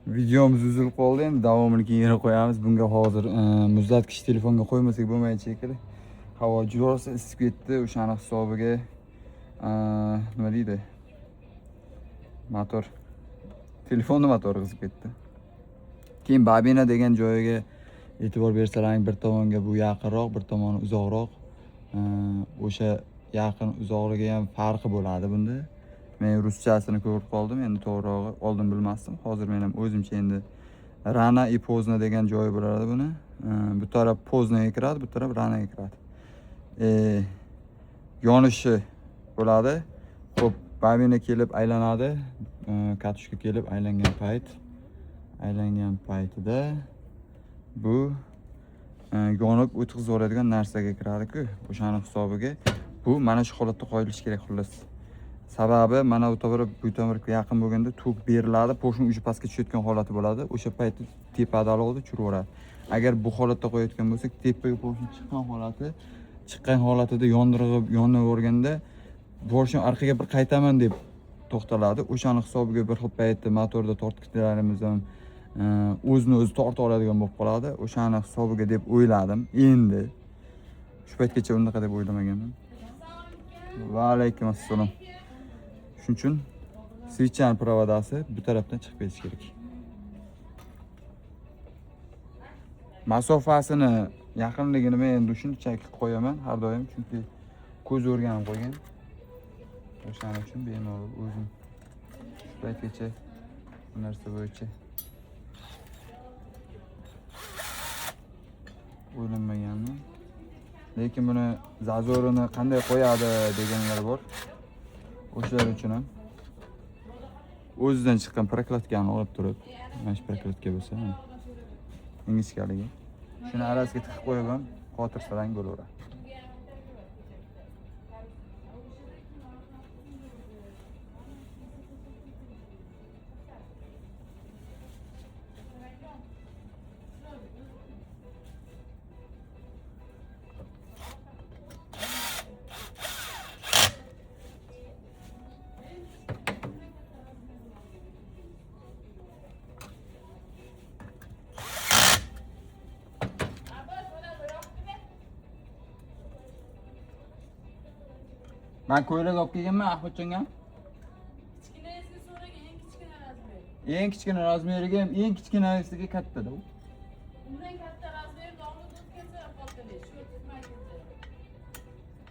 Videomiz uzilib qoldi, endi davomini keyinroq qo'yamiz. Bunga hozir muzlatgich telefonga qo'ymasak bo'lmaydi shekilli. Havo juda rosa isib ketdi, o'shani hisobiga nima deydi? Motor, telefonni motori qizib ketdi. Keyin babina degan joyiga e'tibor bersalaring, bir tomonga bu yaqinroq, bir tomoni uzoqroq. O'sha yaqin uzoqligi ham farqi bo'ladi bunda. Men ruschasini ko'rib qoldim, endi to'g'rirog'i oldin bilmasdim. Hozir men ham o'zimcha endi rana и поздно degan joyi bo'ladi buni. Bu taraf поздноga kiradi, bu taraf ranaga kiradi. Yonishi bo'ladi. Xo'p, babina kelib aylanadi. Katushka kelib aylangan payt, aylangan paytida bu yonib o'tkazib yuboradigan narsaga kiradi-ku. O'shani hisobiga bu mana shu holatda qo'yilishi kerak xullas. Sababi mana bu to'g'ri, bu to'g'riga yaqin bo'lganda tok beriladi, porshni uchi pastga tushayotgan holati bo'ladi. O'sha paytda tepada olovni tushiraveradi. Agar bu holatda qo'yayotgan bo'lsak, tepaga porshni chiqqan holati, chiqqan holatida yondirg'ib yonaverganda porshni orqaga bir qaytaman deb to'xtaladi. O'shani hisobiga bir xil paytda motorda tortkichlarimiz ham o'zini o'zi torta oladigan bo'lib qoladi. O'shani hisobiga deb o'yladim. Endi shu paytgacha unaqa deb o'ylamaganman. Va alaykum assalom. Shuning uchun svechani provodasi bu tarafdan chiqib ketishi kerak. Masofasini yaqinligini men endi shunchaki qo'yaman har doim, chunki ko'z o'rganib qo'ygan. O'shaning uchun bemalol o'zim shu paytgacha bu narsa bo'yicha o'ylanmaganman. Lekin buni zazorini qanday qo'yadi deganlar bor. O'shalar uchun ham o'zidan chiqqan prokladkani olib turib, mana shu prokladka bo'lsa, mana ingichkaligi. Shuni arasiga tiqib qo'yib ham xotirsalang bo'laveradi. Men ko'ylak olib kelganman Ahmadjonga. Kichkinasiga so'ragan, eng kichkina razmeri. Eng kichkina razmeriga ham, eng kichkinasiga katta-da u. Undan katta razmeri domla o'tkazsa qoldi, shu tutmaydi.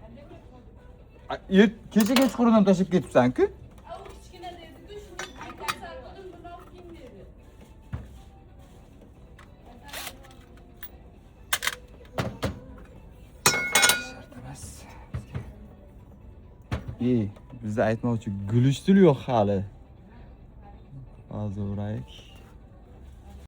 Qanday bo'ladi? Kecha kechqurundan tashlab ketibsan-ku. A, u kichkina dedi-ku, shuni aytasan dedim, buni olib keyin dedi. Shart emas. Bizda aytmoqchi, gulistul yo'q hali. Hozir uraylik.